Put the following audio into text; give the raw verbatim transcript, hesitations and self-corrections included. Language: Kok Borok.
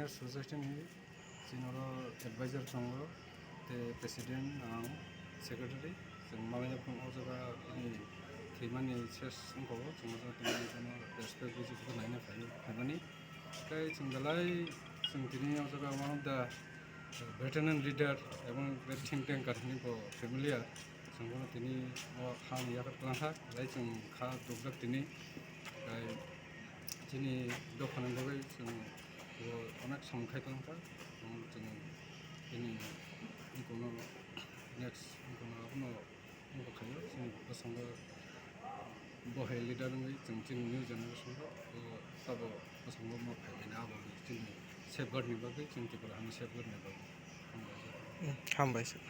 Society ni chini oro advisor tongo, tei president, ang secretary. Chwng malai phano o jaga ni thwimani ses wngkha o, chwng o jaga tini bono respect rwui naina phaio phaimani. Tei chwng belai chwng tini o jaga one of the veteran leader ebong the think tanker hinwi bo familiar. Chwng bono tini o kha ni yaphar twlang kha, belai chwng kha dukjak tini. Tei chini dophani bagwi chwng bo onek samung khai twlang kha. Chwng chini wngkha next wngkha abono wngkha khaio chini bwskango bo hai leader wngwi chwng chini new generation rok bo sabo bwskango ma phaimani abo chini safeguard ni bagwi chini Tripura hani safeguard ni bagwi. Hambai. Hambai sir.